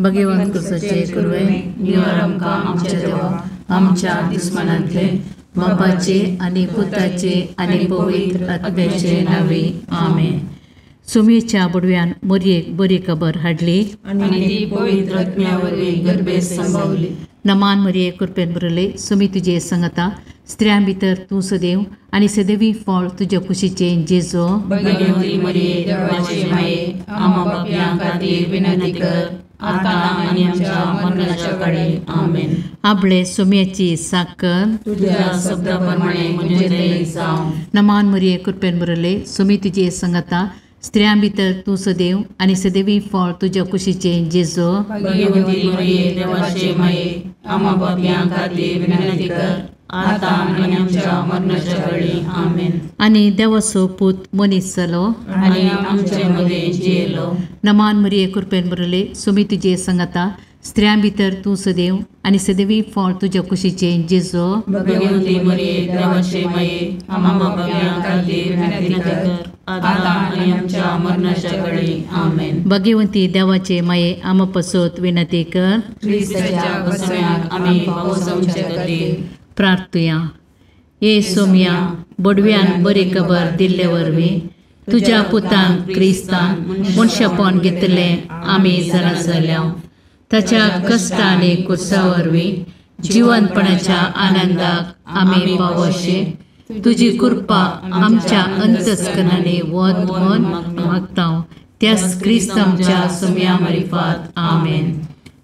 भगवंत कुसाचे कुरवे निवार आमकां आमच्या देवा आमच्या दुस्मनांतले बापाचे आनी पुताचे आनी पवित्र आत्म्याचे नांवे आमेन. सुमेच्या बुडव्यान मोरयेक बरी खबर हाडली आनी ती पवित्र आत्म्या वरवीं गर्भेत संभावली. नमान मरिये कृपेन भरले सुमी तुजे संगता स्त्रियां भितर तूं सदैव आनी सदैवी फळ तुज्या कुशीचें जेजो. भगवती मरिये देवाचे माये आम्हा पापयां खातीर विनंती कर आतां आनी आमच्या मरणाच्या काळी आमेन. आपले सुम्याची साकर तुझ्या शब्दा प्रमाणे म्हजें जावं. नमान मरिये कृपेन भरले सुमी तुजे संगता स्त्रियां भितर तूं सदैव आनी सदैवी फळ तुज्या कुशीचें जेजो. भगवती मरिये देवाचे माये आम्हा पापयां खातीर विनंती कर आतां आनी आमच्या मरणाच्या काळी आमेन. आनी देवाचो पूत मनीस जालो आनी आमचे मदें जियेलो. नमान मरिये कृपेन भरले सुमी तुजे संगता स्त्रियां भितर तूं सदैव आनी सदैवी फळ तुज्या कुशीचें जेजो. भगवती मरिये देवाचे माये आम्हा पापयां खातीर विनंती कर आतां आनी आमच्या मरणाच्या काळी आमेन. भगवंती देवाचे माये आम्हा पसत विनंती कर. क्रिस्ताच्या बसव्याक आमी पावसाचे खातीर प्रार्थुया. ये सोम्या बडव्यान बरी खबर दिल्ले वरवीं तुज्या पुतान क्रिस्तान मनशापण घेतलें आमी जाणा जाल्या. ताच्या कश्ट आनी कुर्सा वरवीं जिवनपणाच्या आनंदाक आमी पावोशे तुजी कृपा आमच्या अंतस्करणांनी वत म्हूण मागता त्याच क्रिस्त आमच्या सोम्या मारिफात आमेन.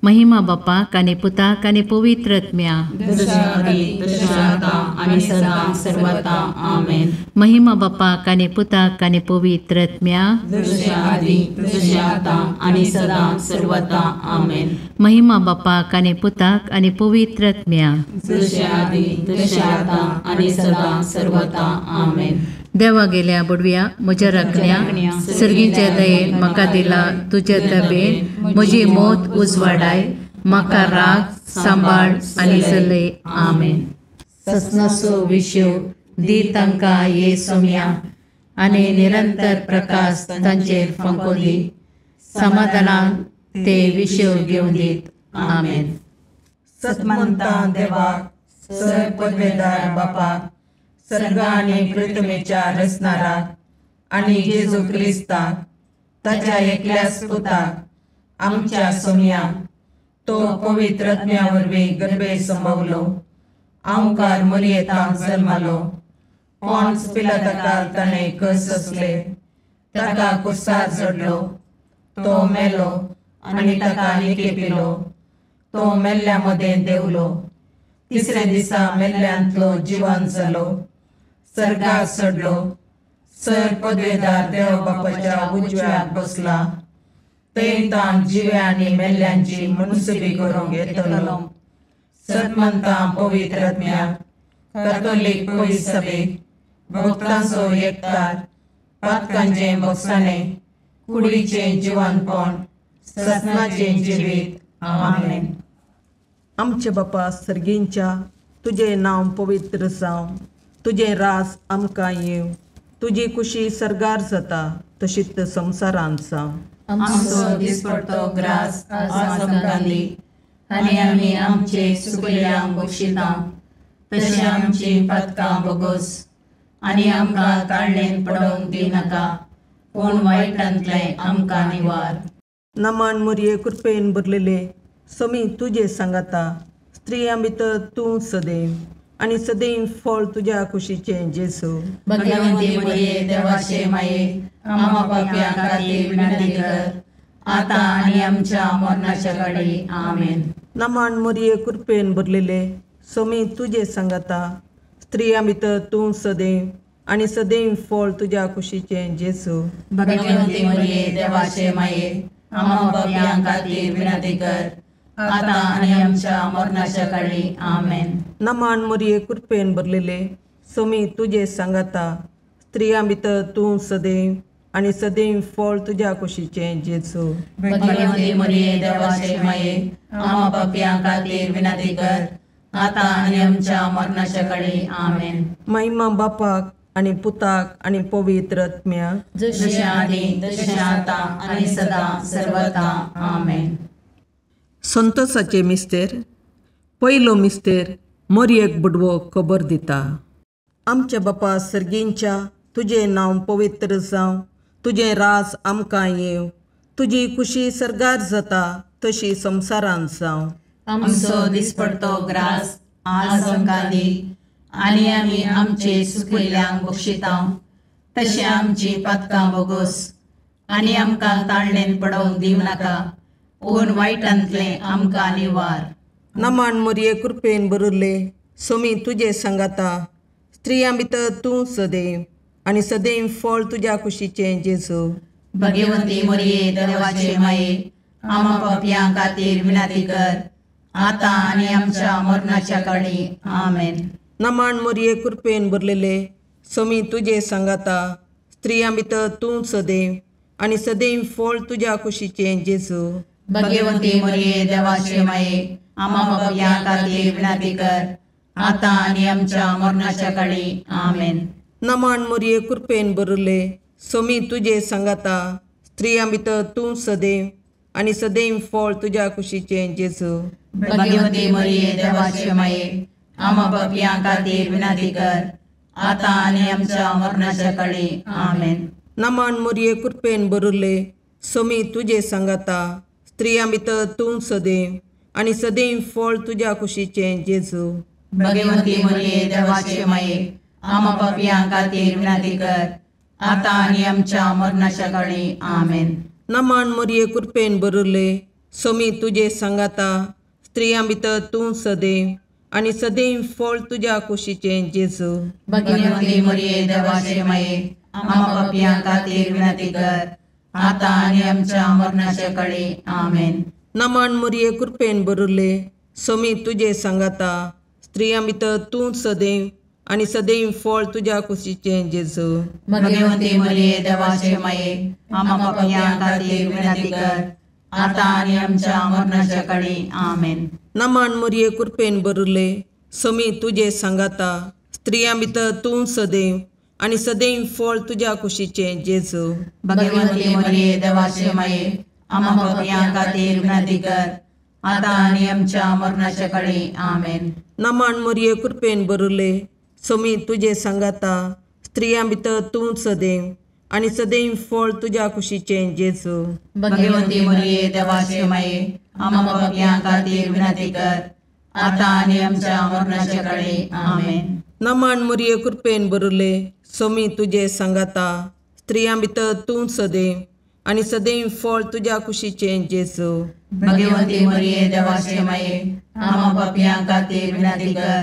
महिमा बापाक आनी पुताक आनी पवित्र आत्म्या. महिमा बापाक आनी पुताक आनी पवित्र आत्म्या. महिमा बापाक आनी पुताक आनी पवित्र आत्म्या. देवा गेल्या बुडव्या म्हज्या राखण्या सर्गीच्या दयेन म्हाका दिला तुज्या दबेन म्हजी मौत उजवाडाय म्हाका राग सांबाळ आनी चलय आमेन. ससनाचो विशय दी तांकां ये सोम्या आनी निरंतर प्रकाश तांचेर फांको दी समाधानान ते विशय घेवन दीत आमेन. सतमंता देवाक सर पदवेदार बापाक सर्ग आनी पृथ्वीच्या रचणाराक आनी जेजू क्रिस्ताक ताच्या एकल्याच पुताक आमच्या सोम्याक तो पवित्र आत्म्या वरवीं गर्भे संभवलो आंवकार मरियेतांक जल्मालो पॉन्स पिलाताकाल ताणें कस सोंसले ताका कुर्सार चडलो तो मेलो आनी ताका निकेपिलो तो मेल्ल्या मदें देंवलो तिसऱ्या दिसा मेल्ल्यांतलो जिवन जालो सर्गाक चडलो सर पदवेदार देव बापाच्या उजव्याक बसला थंय ताण जिव्या आनी मेल्ल्यांची मनसुबी करूंक येतलो. सतमंता पवित्र आत्म्याक कॅथोलीक पवित्र सभेक भक्तांचो एकतार पातकांचें भोगसाणें कुडीचें जिवनपण ससनाचें जिवीत आमेन. आमचे बापा सर्गींच्या तुजें नांव पवित्र जावं तुजें राज आमकां येवं तुजी कुशी सर्गार जाता तशीच संवसारांत जावं. आमचो दिसपडतो ग्रास आज आमकां दी आनी आमी आमचे चुकलेल्यांक बक्षिता तशें आमची पातकां बोगोस आनी आमकां ताळणेन पडोवंक दिनाका पूण वायटांतलें आमकां निवार. नमान मोरये कृपेन भरलेले समी तुजे सांगाता स्त्रियां भितर तूं सदैव आनी सदैव फळ तुज्या कुशीचें जेजू. भगवंती मरिये देवाचे माये आम्हा पापयां खातीर विनंती कर आतां आनी आमच्या मरणाच्या काळी आमेन. नमान मोरये कृपेन भरलेले समी तुजे सांगाता स्त्रियां भितर तूं सदैव आनी सदैव फळ तुज्या कुशीचें जेजू. भगवंती मरिये देवाचे माये आम्हा पापयां खातीर विनंती कर आतां आनी आमच्या मरणाच्या काळी आमेन. नमान मोरये कृपेन भरलेले समी तुजे सांगाता स्त्रियां भितर तूं सदैव आनी सदैव फळ तुज्या कुशीचें जेजू. भगवंती मरिये देवाचे माये आम्हा पापयां खातीर विनंती कर आतां आनी आमच्या मरणाच्या काळी आमेन. महिमा बापाक आनी पुताक आनी पवित्र आत्म्याक जशें आदी तशें आतां आनी सदां सर्वता आमेन. संतोषाचे मिस्तेर. पयलो मिस्तेर मोरयेक बुडवो खबर दिता. आमच्या बापा सर्गींच्या, तुजें नांव पवित्र जावं, तुजें राज आमकां येवं, तुजी खुशी सर्गार जाता तशी संवसारांत जावं. आमचो दिसपडतो ग्रास आज आमकां दी आनी आमी आमचे सुकिल्ल्यांक बक्षिता तशें आमची पातकां बोगोस आनी आमकां ताळणेन पडोवंक दिवं नाका, पूण वायटांतलें आमकां निवार. नमान मोरये कृपेन बरुल्ले, सोमी तुजे सांगाता, स्त्रियां भितर तूं सदैव आनी सदैव फळ तुज्या कुशीचें जेजू. भगवंती मोरये देवाचे माये, आमा पापयां खातीर विनंती कर आतां आनी आमच्या मरणाच्या काळी. आमेन. नमान मोरये कृपेन भरलेले, सोमी तुजे सांगाता, स्त्रियां भितर तूं सदैव आनी सदैव फळ तुज्या कुशीचें जेजू. भगवंती मोरये देवाचे माये, आमा पापयां खातीर विनंती कर आतां आनी आमच्या मरणाच्या काळी. आमेन. नमान मोरये कृपेन भरले, सोमी तुजे सांगाता, स्त्रियां भितर तूं सदैव आनी सदैव फळ तुज्या कुशीचें जेजू. भगवंती मोरये देवाचे माये, आमा पापयां खातीर विनंती कर आतां आनी आमच्या मरणाच्या काळी. आमेन. नमान मोरये कृपेन भरले, सोमी तुजे सांगाता, स्त्रियां भितर तूं सदैव आनी सदैव फळ तुज्या कुशीचें जेजू. भगवंती मोरये देवाचे माये, आमा पापयां खातीर विनंती कर आतां आनी आमच्या मरणाच्या काळी. आमेन. नमान मोरये कृपेन भरले, सोमी तुजे सांगाता, स्त्रियां भितर तूं सदैव आनी सदैव फळ तुज्या कुशीचें जेजू. भगवंती मोरये देवाचे माये, आमा पापयां खातीर विनंती कर आतां आनी आमच्या मरणाच्या काळी. आमेन. नमान मोरये कृपेन भरले, सोमी तुजे सांगाता, स्त्रियां भितर तूं सदैव आनी सदैव फळ तुज्या कुशीचें जेजू. भगवंती मोरये देवाचे माये, आमा पापयां खातीर विनंती कर आतां आनी आमच्या मरणाच्या काळी. आमेन. नमान मोरये कृपेन भरले, सोमी तुजे सांगाता, स्त्रियां भितर तूं सदैव आनी सदैव फळ तुज्या कुशीचें जेजू. भगवंती मोरये देवाचे माये, आमा पापयां खातीर विनंती कर आतां आनी आमच्या मरणाच्या काळी. आमेन. नमान मोरये कृपेन भरले, सोमी तुजे सांगाता, स्त्रियां भितर तूं सदैव आनी सदैव फळ तुज्या कुशीचें जेजू. भगवंती मोरये देवाचे माये, आमा पापयां खातीर विनंती कर आतां आनी आमच्या मरणाच्या काळी. आमेन. नमान मोरये कृपेन भरले, सोमी तुजे सांगाता, स्त्रियां भितर तूं सदैव आनी सदैव फळ तुज्या कुशीचें जेजू. भगवंती मोरये देवाचे माये, आमा पापयां खातीर विनंती कर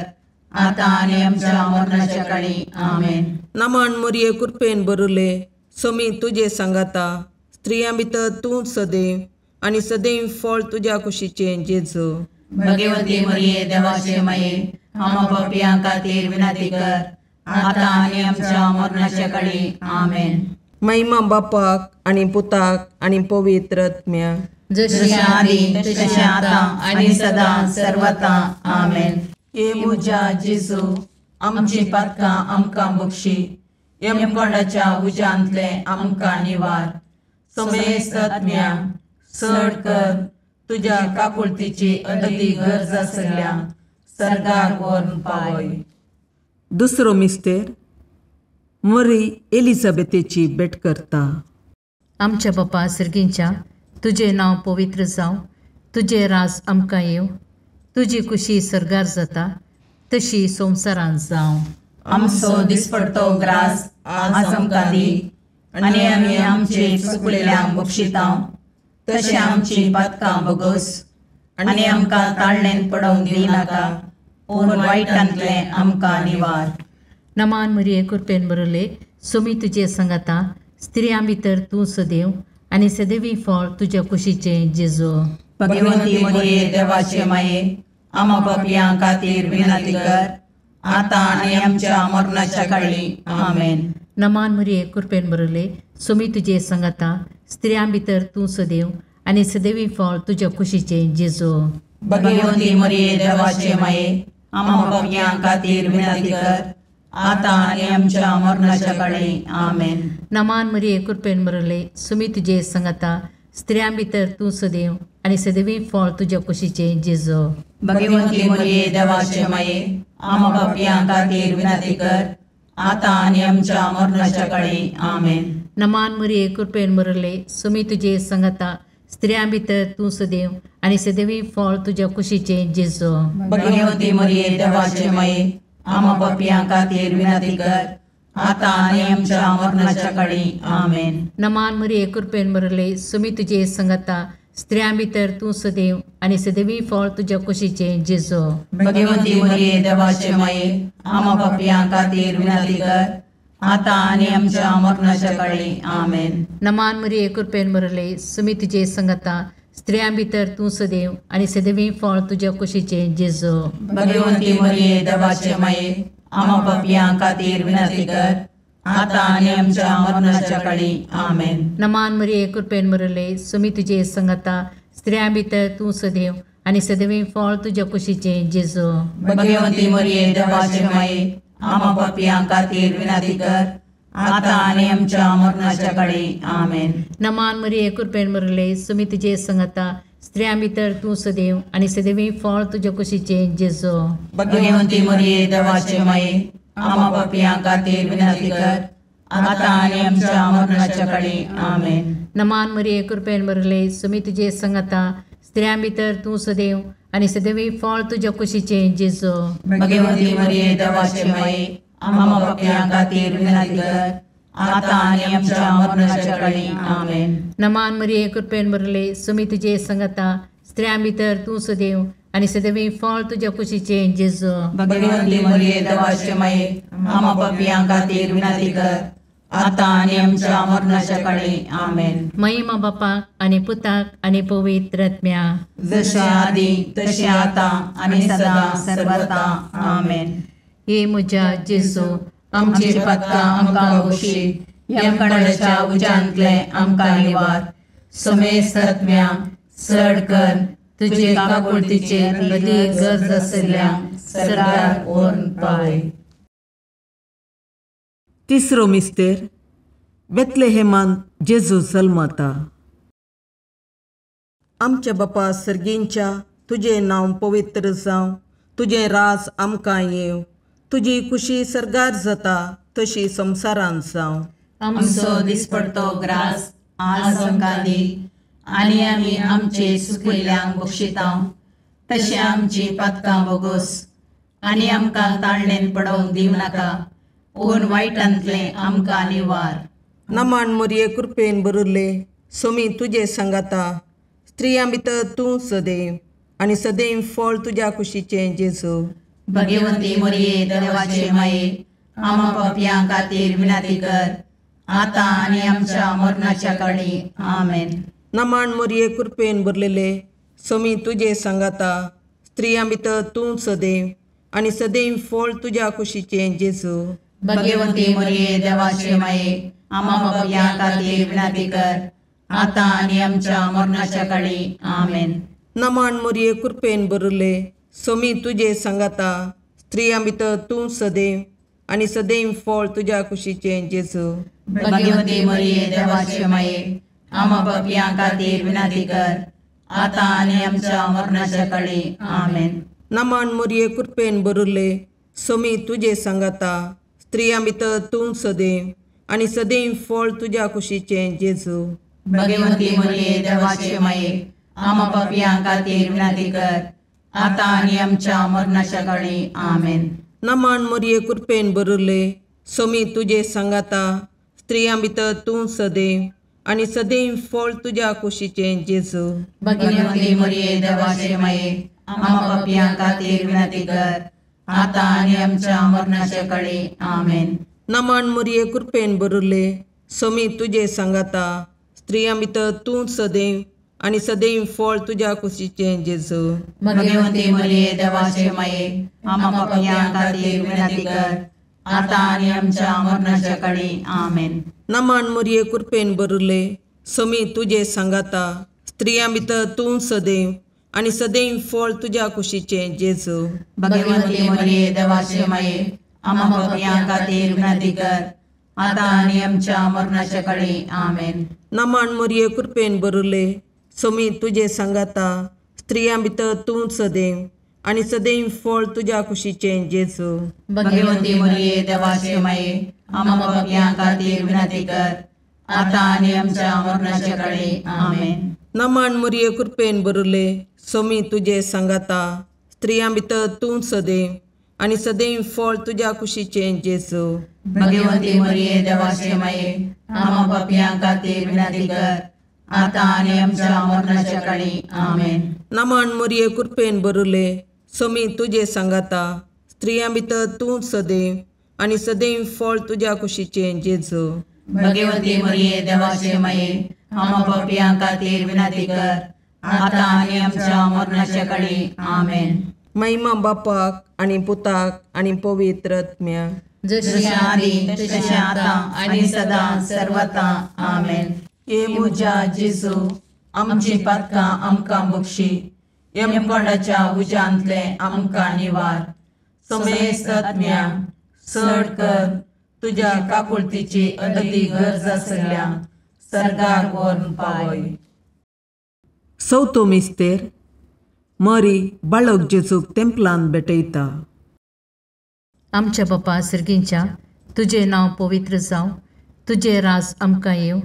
आतां आनी आमच्या मरणाच्या काळी. आमेन. नमान मोरये कृपेन भरले, सोमी तुजे सांगाता, स्त्रियां भितर तूं सदैव आनी सदैव फळ तुज्या कुशीचें जेजू. भगवंती मोरये देवाचे माये, आमा पापयां खातीर विनंती कर आतां आनी आमच्या मरणाच्या काळी. आमेन. महिमा बापाक आनी पुताक आनी पवित्र आत्म्याक, जशी आदी तशें आतां आनी सदां सर्वता. आमेन. हे म्हज्या जेजू, आमची पातकां आमकां बक्षी, यमकोंडाच्या उज्यांतलें आमकां निवार, समेस्त आत्म्या चड कर तुज्या काकुळतीची अदती गरज आसल्या सर्गाक व्हरून पावय. दुसरो मिस्तेर मरी एलिझाबेथेची भेट करता. आमच्या बापा सर्गींच्या, तुजें नांव पवित्र जावं, तुजें राज आमकां येवं, तुजी खुशी सर्गार जाता तशी संवसारांत जावं. आमचो दिसपडतो ग्रास आज आमकां दी आनी आमी आमचे चुकलेल्यांक बक्षिता तशें आमची पातकां बोगोस आनी आमकां ताळणेन पडोवंक दिनाका, पूण वायटांतलें आमकां निवार. नमान मरिये कृपेन बरले, सोमी तुजे सांगाता, स्त्रियां भितर तूं सदैव आनी सदैवी फळ तुज्या कुशीचें जेजू. भगवंती मरिये देवाचे माये, आमा पापयां खातीर विनंती कर आतां आनी आमच्या मरणाच्या काळी. आमेन. नमान मरिये कृपेन बरले, सोमी तुजे सांगाता, स्त्रियां भितर तूं सदैव आनी सदैवी फळ तुज्या कुशीचें जेजू. भगवंती मरिये देवाचे माये, आमा पापयां खातीर विनंती कर आतां आनी आमच्या मरणाच्या काळी. आमेन. नमान मरिये कृपेन बरले, सोमी तुजे सांगाता, स्त्रियां भितर तूं सदैव आनी सदैवी फळ तुज्या कुशीचें जेजू. भगवंती मरिये देवाचे माये, आम्हा पापयां खातीर विनंती कर, आतां आनी आमच्या मरणाच्या काळी. आमेन. नमान मरिये, कृपेन भरले, सुमी तुजे संगता, स्त्रियां भितर तूं सदैव आनी सदैवी फळ तुज्या कुशीचें जेजू. भगवंती मरिये देवाचे माये, आम्हा पापयां खातीर विनंती कर, आतां आनी आमच्या मरणाच्या काळी. आमेन. नमान मरिये, कृपेन भरले, सुमी तुजे संगता, स्त्रियां भितर तूं सदैव आनी सदैवी फळ तुज्या कुशीचें जेजू. भगवंती मरिये देवाचे माये, आम्हा पापयां खातीर विनंती कर, आतां आनी आमच्या मरणाच्या काळी. आमेन. नमान मरिये, कृपेन भरले, सुमी तुजे संगता, स्त्रियां भितर तूं सदैव आनी सदैवी फळ तुज्या कुशीचें जेजू. भगवंती मरिये देवाचे माये, आम्हा पापयां खातीर विनंती कर, आतां आनी आमच्या मरणाच्या काळी. आमेन. नमान मरिये, कृपेन भरले, सुमी तुजे संगता, स्त्रियां भितर तूं सदैव आनी सदैवी फळ तुज्या कुशीचें जेजू. भगवंती मरिये देवाचे माये, आम्हा पापयां खातीर विनंती कर, आतां आनी आमच्या मरणाच्या काळी. आमेन. नमान मरिये, कृपेन भरले, सुमी तुजे संगता, स्त्रियां भितर तूं सदैव आनी सदैवी फळ तुज्या कुशीचें जेजू. भगवंती मरिये देवाचे माये, आम्हा पापयां खातीर विनंती कर, आतां आनी आमच्या मरणाच्या काळी. आमेन. नमान मरिये, कृपेन भरले, सुमी तुजे संगता, स्त्रियां भितर तूं सदैव आनी सदैवी फळ तुज्या कुशीचें जेजू. भगवंती मरिये देवाचे माये, आम्हा पापयां खातीर विनंती कर, आतां आनी आमच्या मरणाच्या काळी. आमेन. नमान मरिये, कृपेन भरले, सुमी तुजे संगता, स्त्रियां भितर तूं सदैव आनी सदैवी फळ तुज्या कुशीचें जेजू. भगवंती मरिये देवाचे माये, आम्हा पापयां खातीर विनंती कर, आतां आनी आमच्या मरणाच्या काळी. आमेन. महिमा बापाक आनी पुताक आनी पवित्र आत्म्या, जशें आदी तशें आतां आनी सदां सर्वता. आमेन. हे म्हज्या जेजू, आमची पातकां आमकां बक्षी, यमकंडाच्या उज्यांतले आमकां निवार, समेस्त आत्म्या चड कर तुजे काकुळतीचेर अदीक गरज आशिल्ल्या सरकार व्हरून पावय. तिसरो मिस्तेर, बेतलेहेमान जेजू जल्मता. आमच्या बापा सर्गींच्या, तुजें नांव पवित्र जावं, तुजें राज आमकां येवं, तुजी कुशी सर्गार जाता तशी संवसारांत जावं. आमचो दिसपडतो ग्रास आज आमकां दी, आनी आमी आमचे सुकिल्ल्यांक बक्षिता तशें आमची पातकां बोगोस, आनी आमकां ताळणेन पडोवंक दिवं नाका, पूण वायटांतलें आमकां निवार. नमान मरिये, कृपेन भरिल्ले, सोमी तुजे सांगाता, स्त्रियां भितर तूं सदैव आनी सदैव फळ तुज्या कुशीचें जेजू. भगवंती मरिये देवाचे माये, आम्हा पापयां खातीर विनंती कर, आतां आनी आमच्या मरणाच्या काळी. आमेन. नमान मरिये, कृपेन भरलेले, सोमी तुजे सांगाता, स्त्रियां भितर तूं सदैव आनी सदैव फळ तुज्या कुशीचें जेजू. भगवंती मरिये देवाचे माये, आम्हा पापयां खातीर विनंती कर, आतां आनी आमच्या मरणाच्या काळी. आमेन. नमान मरिये, कृपेन भरिल्ले, सोमी तुजे सांगाता, स्त्रियां भितर तूं सदैव आनी सदैव फळ तुज्या कुशीचें जेजू. भगवंती मरिये देवाचे माये, आम्हा पापयां खातीर विनंती कर, आतां आनी आमच्या मरणाच्या काळी. आमेन. नमान मरिये, कृपेन भरिल्ले, सोमी तुजे सांगाता, स्त्रियां भितर तूं सदैव आनी सदैव फळ तुज्या कुशीचें जेजू. भगवंती मरिये देवाचे माये, आम्हा पापयां खातीर विनंती कर, आतां आनी आमच्या मरणाच्या काळी. आमेन. नमान मरिये, कृपेन भरिल्ले, सोमी तुजे सांगाता, स्त्रियां भितर तूं सदैव आनी सदैव फळ तुज्या कुशीचें जेजू. भगवंती मरिये देवाचे माये, आम्हा पापयां खातीर विनंती कर, आतां आनी आमच्या मरणाच्या काळी. आमेन. नमान मरिये, कृपेन भरिल्ले, सोमी तुजे सांगाता, स्त्रियां भितर तूं सदैव आनी सदैव फळ तुज्या कुशीचें जेजू. भगवंती मरिये देवाचे माये, आम्हा पापयां खातीर विनंती कर, आतां आनी आमच्या मरणाच्या काळी. आमेन. नमान मरिये, कृपेन भरिल्ले, सोमी तुजे सांगाता, स्त्रियां भितर तूं सदैव आनी सदैव फळ तुज्या कुशीचें जेजू. भगवंती मरिये देवाचे माये, आम्हा पापयां खातीर विनंती कर, आतां आनी आमच्या मरणाच्या काळी. आमेन. नमन मरिये कृपेन भरिल्ले, स्वामी तुजे सांगाता, स्त्रियां भितर तूं सदैव आनी सदैव फळ तुज्या कुशीचें जेजू. भगवंती मरिये देवाचे माये, आम्हा पापयां खातीर विनंती कर, आतां आनी आमच्या मरणाच्या काळी. आमेन. नमन मरिये कृपेन भरिल्ले, स्वामी तुजे सांगाता, स्त्रियां भितर तूं सदैव आनी सदैव फळ तुज्या कुशीचें जेजू. भगवंती मरिये देवाचे माये, आम्हा पापयां खातीर विनंती कर, आतां आनी आमच्या मरणाच्या काळी. आमेन. नमन मरिये कृपेन भरिल्ले, स्वामी तुजे सांगाता, स्त्रियां भितर तूं सदैव आनी सदैव फळ तुज्या कुशीचें जेजू. भगवंती मरिये देवाचे माये, आम्हा पापयां खातीर विनंती कर, आतां आनी आमच्या मरणाच्या काळी. आमेन. महिमा बापाक आनी पुताक आनी पवित्र आत्म्याक, जशें आदी तशें आतां आनी सदां सर्वता. आमेन. हे म्हज्या जेजू, आमची पातकां आमकां बक्षी, यमकोंडाच्या उज्यांतलें आमकां निवार, समेस्त आत्म्यांक चड कर तुज्या काकुळतीची अदती गरज आसल्या सर्गाक व्हरून पावय. चवथो मिस्तेर. मरी बाळक जेजूक तेंपलान भेटयता. आमच्या बापा सर्गींच्या, तुजें नांव पवित्र जावं, तुजें राज आमकां येवं,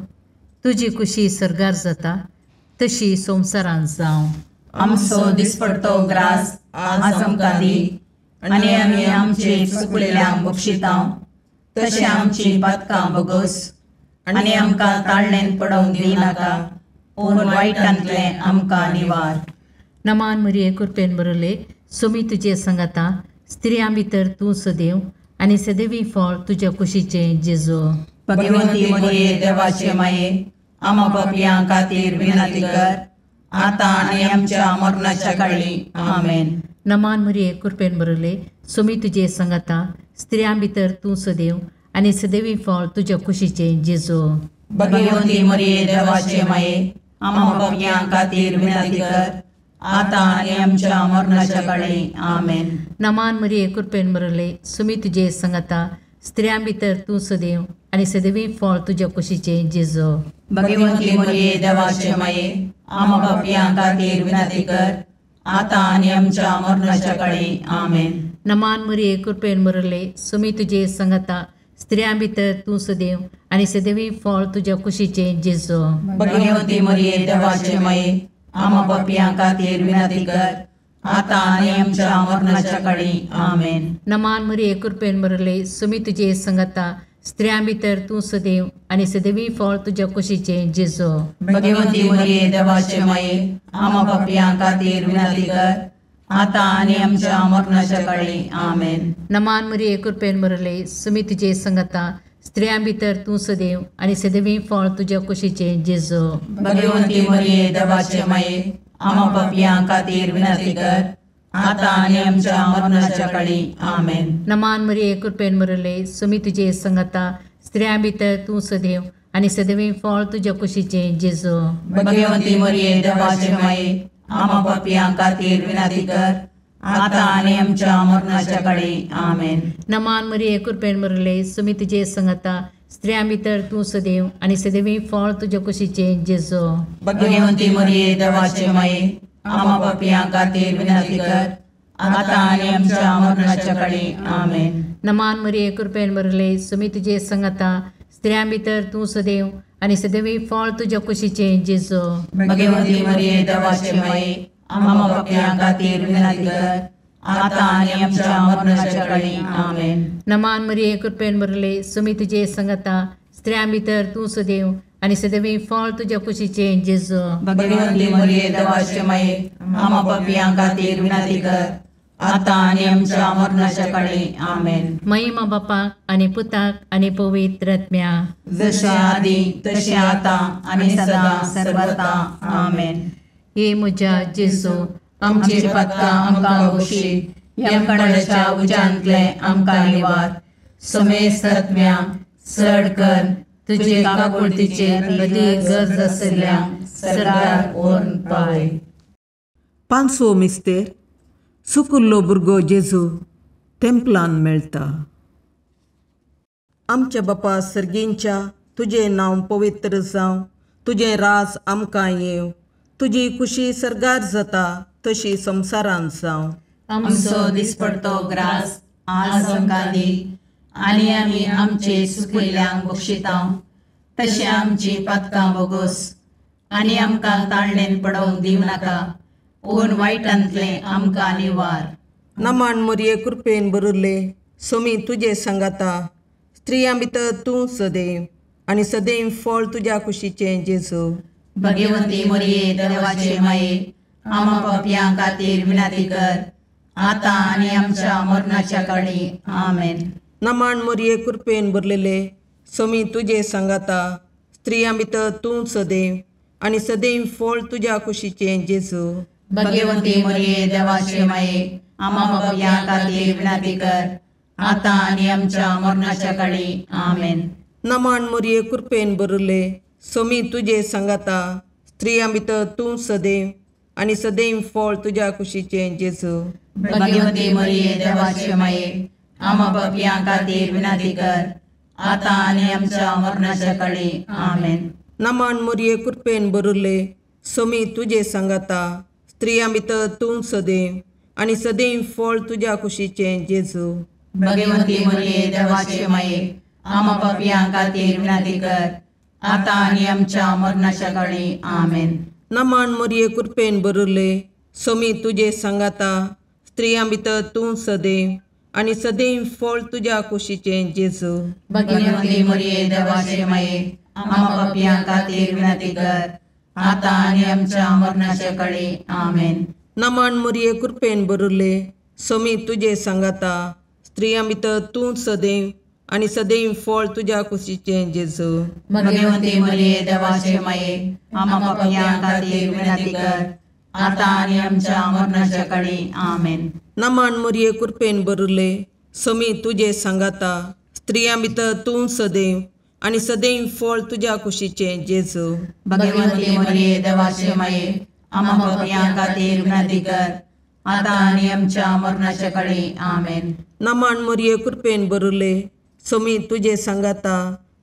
तुजी कुशी सर्गार जाता तशी संवसारांत जावं. आमचो दिसपडतो ग्रास आज आमकां दी, आनी आमी आमचे चुकलेल्यांक बक्षितांव तशें आमची पातकां बगोस, आनी आमकां ताळणेन पडोवंक दिनाका, पूण वायटांतलें आमकां निवार. नमान मरिये कृपेन भरिल्ले, स्वामी तुजे सांगाता, स्त्रियां भितर तूं सदैव आनी सदैवी फळ तुज्या कुशीचें जेजू. भगवंती मरिये देवाचे माये, आम्हा पापयां खातीर विनंती कर, आतां आनी आमच्या मरणाच्या काळी. आमेन. नमान मरिये कृपेन भरिल्ले, स्वामी तुजे सांगाता, स्त्रियां भितर तूं सदैव आनी सदैवी फळ तुज्या कुशीचें जेजू. भगवंती मरिये देवाचे माये, आम्हा पापयां खातीर विनंती कर, आतां आनी आमच्या मरणाच्या काळी. आमेन. नमान मरिये कृपेन भरिल्ले, स्वामी तुजे सांगाता, स्त्रियां भितर तूं सदैव आनी सदैवी फळ तुज्या कुशीचें जेजू. भगवंती मरिये देवाचे माये, आम्हा पापयां खातीर विनंती कर, आतां आनी आमच्या मरणाच्या काळी. आमेन. नमान मरिये कृपेन भरिल्ले, स्वामी तुजे सांगाता, स्त्रियां भितर तूं सदैव आनी सदैवी फळ तुज्या कुशीचें जेजू. भगवंती मरिये देवाचे माये, आम्हा पापयां खातीर विनंती कर, आतां आनी आमच्या मरणाच्या काळी. आमेन. नमान मरिये कृपेन भरिल्ले, स्वामी तुजे सांगाता, स्त्रियां भितर तूं सदैव आनी सदैवी फळ तुज्या कुशीचें जेजू. भगवंती मरिये देवाचे माये, आम्हा पापयां खातीर विनंती कर, आतां आनी आमच्या मरणाच्या काळी. आमेन. नमान मरिये कृपेन भरिल्ले, स्वामी तुजे सांगाता, स्त्रियां भितर तूं सदैव आनी सदैवी फळ तुज्या कुशीचें जेजू. भगवंती मरिये देवाचे माये, आम्हा पापयां खातीर विनंती कर, आतां आनी आमच्या मरणाच्या काळी. आमेन. नमान मरिये कृपेन भरिल्ले, स्वामी तुजे सांगाता, स्त्रियां भितर तूं सदैव आनी सदैवी फळ तुज्या कुशीचें जेजू. भगवंती मरिये देवाचे माये, आम्हा पापयां खातीर विनंती कर, आतां आनी आमच्या मरणाच्या काळी. आमेन. नमान मरिये कृपेन भरिल्ले, स्वामी तुजे सांगाता, स्त्रियां भितर तूं सदैव आनी सदैवी फळ तुज्या कुशीचें जेजू. भगवंती मरिये देवाचे माये, आम्हा पापयां खातीर विनंती कर, आतां आनी आमच्या मरणाच्या काळी. आमेन. नमान मरिये कृपेन भरिल्ले, स्वामी तुजे सांगाता, स्त्रियां भितर तूं सदैव आनी सदैवी फळ तुज्या कुशीचें जेजू. भगवंती मरिये देवाचे माये, आम्हा पापयां खातीर विनंती कर, आतां आनी आमच्या मरणाच्या काळी. आमेन. नमान मरिये कृपेन भरिल्ले, स्वामी तुजे सांगाता, स्त्रियां भितर तूं सदैव आनी सदैवी फळ तुज्या कुशीचें जेजू. भगवंती मरिये देवाचे माये, आम्हा पापयां खातीर विनंती कर, आतां आनी आमच्या मरणाच्या काळी. आमेन. महिमा बापाक आनी पुताक आनी पवित्र आत्म्याक, जशें आदी तशें आतां आनी सदां सर्वता. आमेन. हे म्हज्या जेजू, आमची पातकां आमकां बक्षी, यमकंडाच्या उज्यांतलें आमकां निवार, समेस्त आत्म्यांक चड कर तुजे काकुळतीचे अदीक गरज आशिल्ल्यांक सर्गाक व्हरून पावय. पांचवो मिस्तेर. सुकुल्लो भुरगो जेजू तेंपलान मेळटा. आमच्या बापा सर्गींच्या तुजें नांव पवित्र जावं, तुजें राज आमकां येवं, तुजी खुशी सर्गार जाता तशी संवसारांत जावं. आमचो दिसपडतो ग्रास आज आमकां दी आनी आमी आमचे सुकिल्ल्यांक बक्षिता तशें आमची पातकां बोगोस आनी आमकां ताळणेन पडोवंक दिवं नाका पूण वायटांतलें आमकां निवार. नमान मोरये कृपेन बरुल्ले सोमी तुजे सांगाता, स्त्रियां भितर तूं सदैव आनी सदैव फळ तुज्या कुशीचें जेजू. भगवंती मोरये देवाचे माये आमा पापयां खातीर विनंती कर आतां आनी आमच्या मरणाच्या काळी. आमेन. नमान मोरये कृपेन भरलेले सोमी तुजे सांगाता, स्त्रियां भितर तूं सदैव आनी सदैव फळ तुज्या कुशीचें जेजू. भगवंती मोरये देवाचे माये आमा पापयां खातीर विनंती कर आतां आनी आमच्या मरणाच्या काळी. आमेन. नमान मोरये कृपेन भरले सोमी तुजे सांगाता, स्त्रियां भितर तूं सदैव आनी सदैव फळ तुज्या कुशीचें जेजू. भगवंती मोरये देवाचे माये आमा पापयां खातीर विनंती कर आतां आनी आमच्या मरणाच्या काळी. आमेन. नमान मोरये कृपेन भरले सोमी तुजे सांगाता, स्त्रियां भितर तूं सदैव आनी सदैव फळ तुज्या कुशीचें जेजू. भगवंती मोरये देवाचे माये आमा पापयां खातीर विनंती कर आतां आनी आमच्या मरणाच्या काळी. आमेन. नमान मोरये कृपेन भरले सोमी तुजे सांगाता, स्त्रियां भितर तूं सदैव आनी सदैव फळ तुज्या कुशीचें जेजू. भगवंती मोरये देवाचे माये आमा पापयां खातीर विनंती कर आतां आनी आमच्या मरणाच्या काळी. आमेन. नमान मोरये कृपेन भरले सोमी तुजे सांगाता, स्त्रियां भितर तूं सदैव आनी सदैव फळ तुज्या कुशीचें जेजू. भगवंती मोरये देवाचे माये आमा पापयां खातीर विनंती कर आतां आनी आमच्या मरणाच्या काळी. आमेन. नमान मोरये कृपेन भरले सोमी तुजे सांगाता, स्त्रियां भितर तूं सदैव आनी सदैव फळ तुज्या कुशीचें जेजू. भगवंती मोरये देवाचे माये आमा पापयां खातीर विनंती कर आतां आनी आमच्या मरणाच्या काळी. आमेन. नमान मोरये कृपेन भरले सोमी तुजे सांगाता,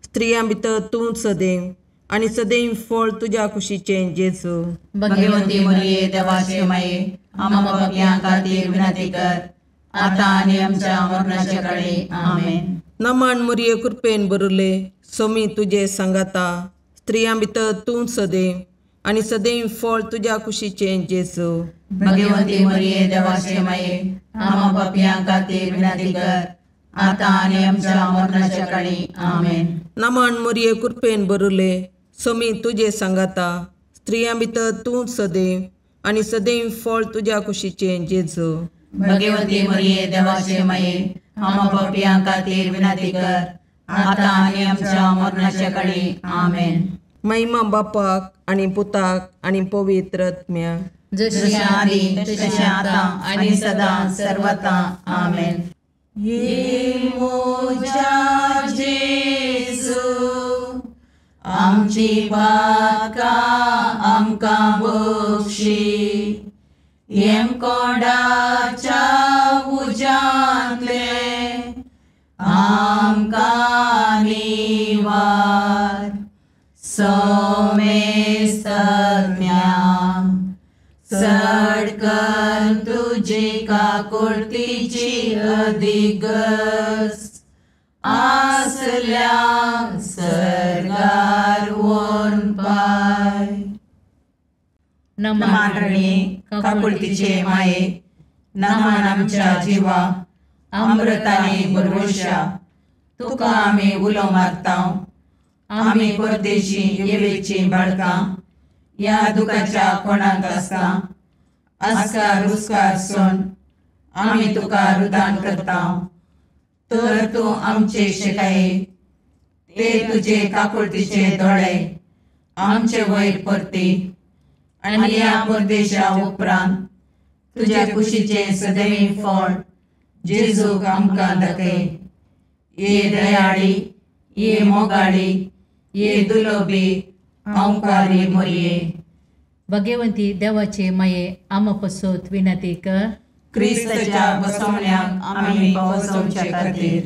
स्त्रियां भितर तूं सदैव आनी सदैव फळ तुज्या कुशीचें जेजू. भगवंती मोरये देवाचे माये आमा पापयां खातीर विनंती कर आतां आनी आमच्या मरणाच्या काळी. आमेन. नमान मोरये कृपेन भरले सोमी तुजे सांगाता, स्त्रियां भितर तूं सदैव आनी सदैव फळ तुज्या कुशीचें जेजू. भगवंती मोरये देवाचे माये आमा पापयां खातीर विनंती कर आतां आनी आमच्या मरणाच्या काळी. आमेन. नमान मोरये कृपेन भरले सोमी तुजे सांगाता, स्त्रियां भितर तूं सदैव आनी सदैव फळ तुज्या कुशीचें जेजू. भगवंती मोरये देवाचे माये आमा पापयां खातीर विनंती कर आतां आनी आमच्या मरणाच्या काळी. आमेन. महिमा बापाक आनी पुताक आनी पवित्र आत्म्याक, जशी आदी तशें आतां आनी सदां सर्वता. आमेन. ये मोजा जेजू आमची पातकां आमकां बक्षी, येमकोंडाच्या उज्यांतले आमकां निवार. सोमेस्तज्ञा चड कर तुजी काकुळतीची अधिगस आसल्या सर्गार व्हरून पाय. नमान रणी काकुळतीचे माये, नमान आमच्या जिवा अमृताने भरवशा, तुका आमी उलो मारता. आमी परदेशी येवेची बाळकां ह्या दुखाच्या कोणाक आसता आस्कार उस्कार सोन आमी तुका रुदान करता. तर तूं आमचे शिकाये ते तुजे काकुळतीचे दोळे आमचे वयर परती आनी ह्या परदेशा उपरांत तुज्या कुशीचें सदैव फळ जेजूक आमकां दाखय. ये दयाळी, ये मोगाळी, ये दुलोबी अंकारी मोरये. भगवंती देवाचे माये आमा पसोत विनंती कर. क्रिस्ताच्या बसवण्याक आमी पावसोवचे खातीर.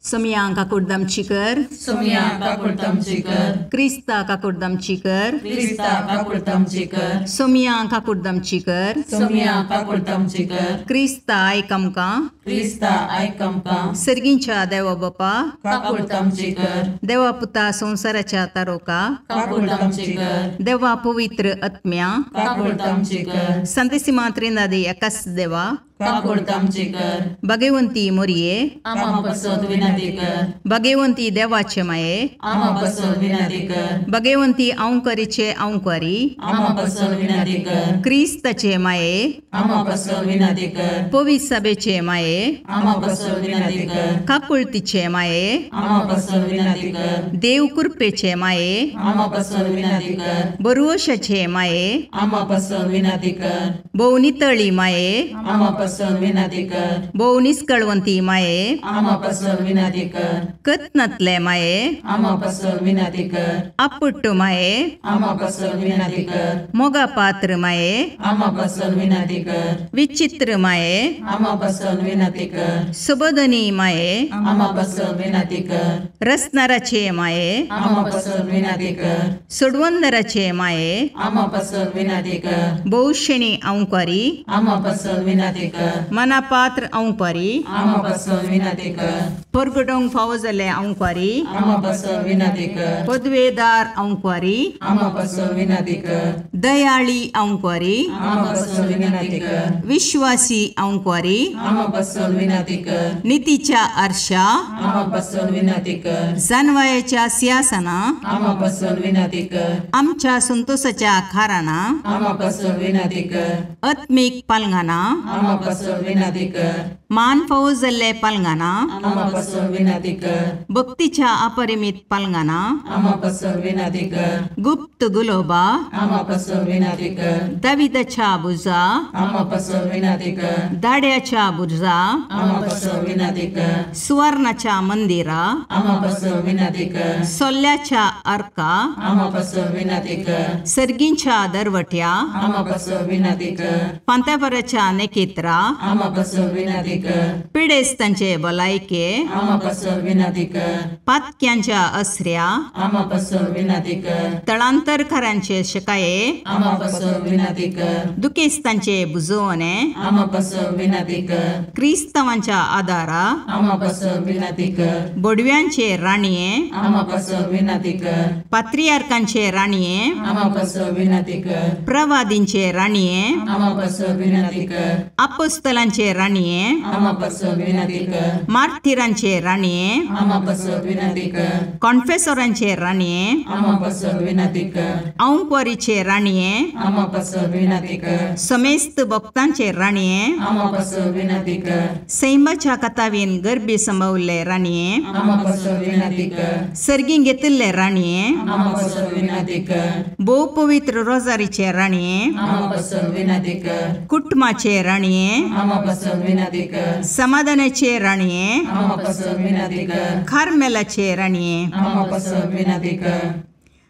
सोमया काकुडदामची कर, सोमया काकुडदामची कर, क्रिस्ता काकुडदामची कर, क्रिस्ता काकुडदामची कर, सोमया काकुडदामची कर, सोमया काकुडदामची कर, क्रिस्ता आयक आमकां, क्रिस्ता आयक आमकां, सर्गींच्या देवा बापा काकुडदामची कर, देवा पुता संवसाराच्या तारोका काकुडदामची कर, देवा पवित्र आत्म्या काकुडदामची कर, संतेसिमा त्रिनादी एकाच देवा काकुडदामची कर, भगवंती मोरये आमा पासत विनंती कर, भगवंती देवाचे माये आमा पासत विनंती कर, भगवंती अंकरीचे अंकरी आमा पासत विनंती कर, क्रिस्ताचे माये आमा पासत विनंती कर, पवित्र सभेचे माये आमा पासत विनंती कर, काकुळतीचे माये आमा पासत विनंती कर, देव कृपेचे माये आमा पासत विनंती कर, बरोशाचे माये आमा पासत विनंती कर, भोव नितळी माये आमा पासत विनंती कर, भोव निस्कळवंती माये आमा पासत विनंती कर, कत्नातले माये आमा पासत विनंती कर, आपुट्ट माये आमा पासत विनंती कर, मोगा पात्र माये आमा पासत विनंती कर, विचित्र माये आमा पासत विनंती कर, सुबोधनी माये आमा पासत विनंती कर, रसनाराचे माये आमा पासत विनंती कर, सोडवंदराचे माये आमा पासत विनंती कर, भोवशेणी अंकारी आमा पासत विनंती कर, मनापात्र अंकारी आमा पासत विनंती कर, परगटोंक फावो जाल्ले अंकारी आमा पासत विनंती कर, पदवेदार अंकारी आमा पासत विनंती कर, दयाळी अंकारी आमा पासत विनंती कर, विश्वासी अंकारी आमा पासत विनंती कर, नितीच्या आरशा आमा पासत विनंती कर, जानवायाच्या सिंहासना आमा पासत विनंती कर, आमच्या संतोषाच्या खाराना आमा पासत विनंती कर, आत्मीक पालंगाना आमा पासत विनंती कर, मान फावो जाल्ले पालंगाना आमा पासत विनंती कर, भक्तीच्या अपरिमित पालंगाना आमा पासत विनंती कर, गुप्त गुलोबा आमा पासत विनंती कर, दाविदाच्या बुजा आमा पासत विनंती कर, दाड्याच्या बुर्जा आमा पासत विनंती कर, सुवर्णाच्या मंदिरा आमा पासत विनंती कर, सोल्ल्याच्या अर्का आमा पासत विनंती कर, सर्गींच्या दरवट्या आमा पासत विनंती कर, पांतापराच्या नेकेत्रा आमा पासत विनंती कर, पिडेस्तांचे भलायके आमा पासत विनंती कर, पातक्यांच्या असऱ्या आमा पासत विनंती कर, तळांतरकारांचे शकाये आमा पासत विनंती कर, दुखेस्तांचे बुजवणे आमा पासत विनंती कर, क्रिस्तावांच्या आदारा आमा पासत विनंती कर, बोडव्यांचे राणये आमा पासत विनंती कर, पात्रियार्कांचे राणये आमा पासत विनंती कर, प्रवादींचे राणये आमा पासत विनंती कर, अपोस्तलांचे राणये आमा पासत विनंती कर, मार्थिरांचे राणये आमा पासत विनंती कर, कॉन्फेसोरांचे राणये आमा पासत विनंती कर, अंकवारीचे राणये आमा पासत विनंती कर, समेस्त भक्तांचे राणये आमा पासत विनंती कर, सैमाच्या कथावीन गर्भी संभवल्ले राणये आमा पासत विनंती कर, सर्गीं घेतिल्ले राणये आमा पासत विनंती कर, भोव पवित्र रोजारीचे राणये आमा पासत विनंती कर, कुटुंबाचे राणये आमा पासत विनंती कर, समाधानाचे राणये आमा पासत विनंती कर, कार्मेलाचे राणये आमा पासत विनंती कर,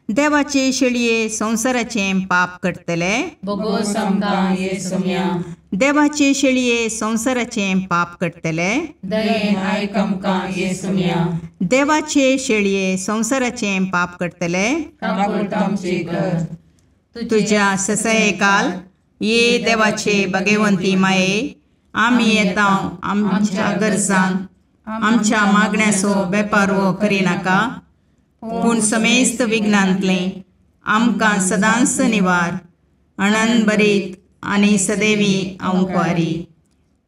देवाचे शेळये संवसाराचे पाप करतले बोगोस आमकां ये सोम्या, देवाचे शेळये संवसाराचे पाप करतले दयेन आयक आमकां ये सोम्या, देवाचे शेळये संवसाराचे पाप करतले काकुळट आमची कर, तुझ्या ससयकाल ये देवाचे भगवंती माये आमी येता आमच्या गरजांक आमच्या मागण्याचो बेपारवो करिनाका पूण समेस्त विघ्नांतलें आमकां सदांच निवार अणनभरीत आनी सदैवी अंकवारी.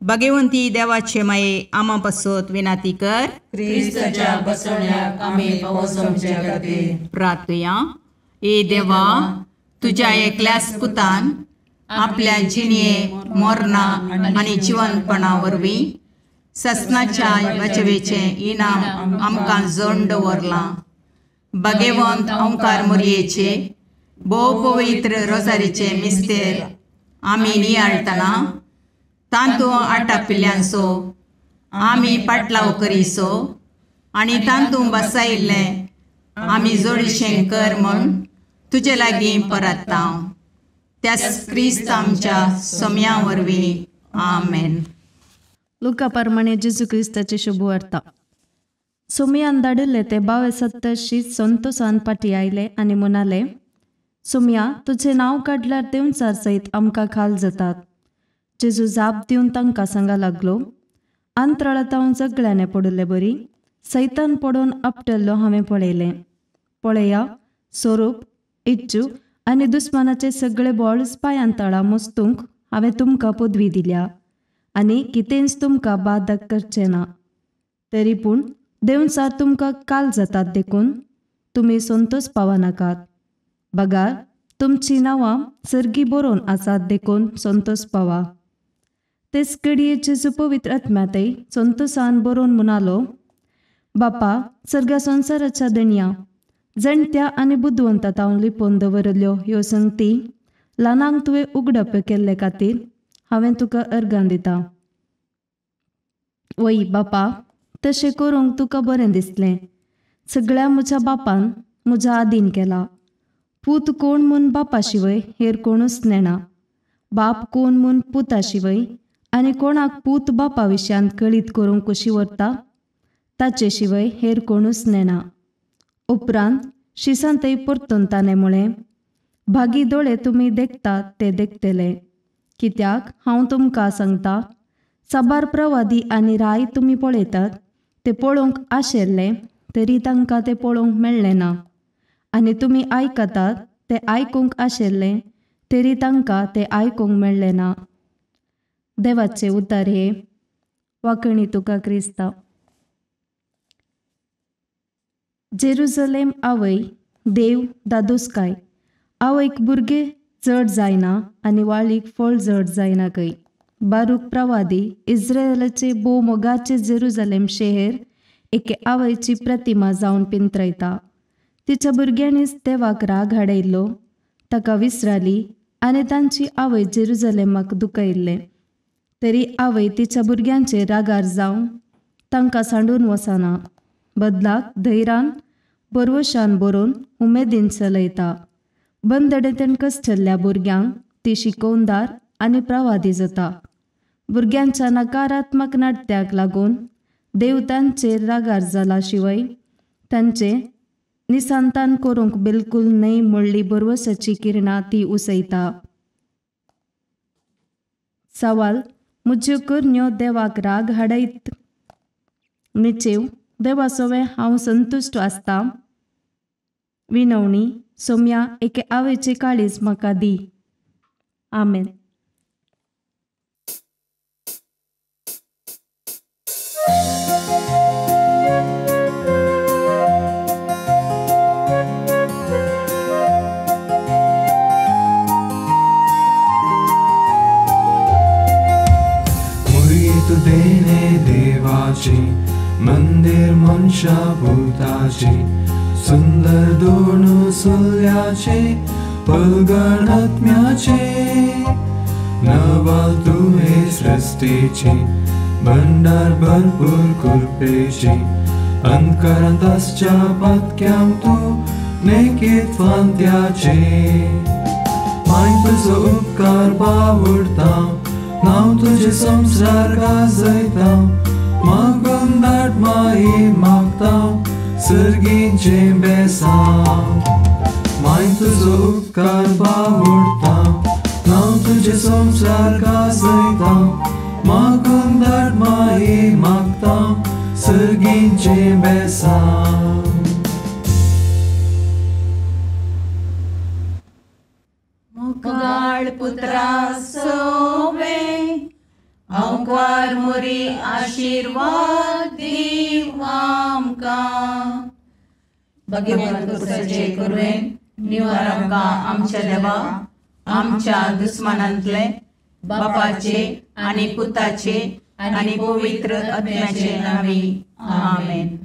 भगवंती देवाचे माये आमा पासत विनाती कर. क्रिस्ताच्या बसवण्याक आमी पावस आमच्या खातीर प्रार्थुया. ए देवा, तुज्या एकल्याच पुतान आपल्या जिणये मरणा आनी जिवनपणा वरवीं ससनाच्या वाचवेचें इनाम आमकां जण दवरलां. भगवंत ओंकार मोरयेचे भोव पवित्र रोजारीचे मिस्तेर आमी नियाळटना तांतू आटापिल्ल्यांचो आमी पाटलाव करीसो आनी तांतू बसायिल्लें आमी जोडीशें कर म्हूण तुजे लागीं परत्ता. त्याच क्रिस्त आमच्या सोम्या वरवीं. आमेन. लुका प्रमाणे जेजू क्रिस्ताची शुभवार्ता. सोमयान धाडिल्ले ते 72 संतोसान पाटी आयले आनी म्हणाले, सोमया तुजें नांव काडल्यार देंवचार सयत आमकां खाल जातात. जेजू जाप दिवन तांकां सांगा लागलो, अंतराळांत सगळ्यांनी पडिल्ले बरी सैतान पडोवन आपटल्लो हांवें पळयलें. पळया, सोरोप, इच्चू आनी दुस्मानाचे सगळे बॉल्स पांयान तळा मोस्तूंक हांवें तुमकां पदवी दिल्या आनी कितेंच तुमकां बादक करचें ना. तरी पूण देंवचार तुमकां काल जातात देखून तुमी संतोष पावनाकात. बगार तुमचीं नांवां सर्गी बरोवन आसात देखून संतोष पावा. तेच घडये जेजू पवित्र आत्म्यातय संतोषान बरोवन म्हणालो, बापा सर्गा संवसाराच्या दणया, जाणट्या आनी बुदवंता तावन लिपोवन दवरिल्ल्यो ह्यो संगती ल्हानांक तुवें उगडप केल्ले खातीर हांवें तुका अर्गां दिता. वय बापा, तशें करूंक तुका बरें दिसलें. सगळ्या म्हज्या बापान म्हज्या आदीन केला. पूत कोण म्हूण बापा शिवय हेर कोणूच नेणा, बाप कोण म्हूण पुता शिवय आनी कोणाक पूत बापा विशयांत कळीत करूंक कशी व्हरता ताचे शिवय हेर कोणूच नेणा. उपरांत शिसांतय परतून ताणें म्हळें, भागी दोळे तुमी देखतात ते देखतले, कित्याक हांव तुमकां सांगता, साबार प्रवादी आनी राय तुमी पळयतात ते पळोवंक आशिल्ले तरी तांकां ते पळोवंक मेळ्ळें ना, आनी तुमी आयकतात ते आयकूंक आशिल्ले तरी तांकां ते आयकूंक मेळ्ळें ना. देवाचे उतर हे. वाकणी तुका क्रिस्तांव. जेरुजलेम आवय देव दादोसकाय, आवयक भुरगें चड जायना आनी वाळीक फळ जड जायना खंय. बारूक प्रवादी इस्रायलाचे भोव मोगाचे जेरुजलेम शहर एके आवयची प्रतिमा जावन पिंत्रयता. तिच्या भुरग्यांनीच देवाक राग हाडयल्लो, ताका विसराली आनी तांची आवय जेरुजलेमाक दुखयल्लें. तरी आवय तिच्या भुरग्यांचेर रागार जावन तांकां सांडून वचना, बदलाक धैर्यान बरवशान बरोवन उमेदीन चलयता. बंदडेंतल्यान कश्टल्ल्या भुरग्यांक ती शिकोवदार आनी प्रवादी जाता. भुरग्यांच्या नकारात्मक नाट्याक लागून देव तांचेर रागार जाला शिवाय तांचे निसंतान करूंक बिलकूल न्हय म्हणली बरवसाची किरणां ती उसयता. सवाल, म्हज्यो करण्यो देवाक राग हाडयत? निचेव, देवा सोवें हांव संतुश्ट आसता. विनवणी, सोम्या एके आवयचे काळीज म्हाका दी. आमेन. देवाची मंदिर मनशा भूताची सुंदर दोन सुल्याचे पलगण आत्म्याचे नवाल तुवे सृष्टीची भंडार भरपूर कृपेची अंतकरांत आसच्या पातक्यांक तूं नेकीत फांत्याचे माय तुजो उपकार बावडता नांव तुजें संवसार गाजयता मागून धाड माई मागता सर्गीचें बेसांव माय तुजो उपकार बावडता नांव तुजें संवसार गाजयता मागून धाड माई मागता सर्गीचें बेसांव. मुखाळ पुत्रा सोवे अंकार मुरी आशीर्वाद दीव आमकां. भगवंत कुसाचे कुरवेन निवार आमकां आमच्या देवा आमच्या दुस्मानांतले बापाचे आनी पुताचे आनी पवित्र आत्म्याचे नांवी. आमेन.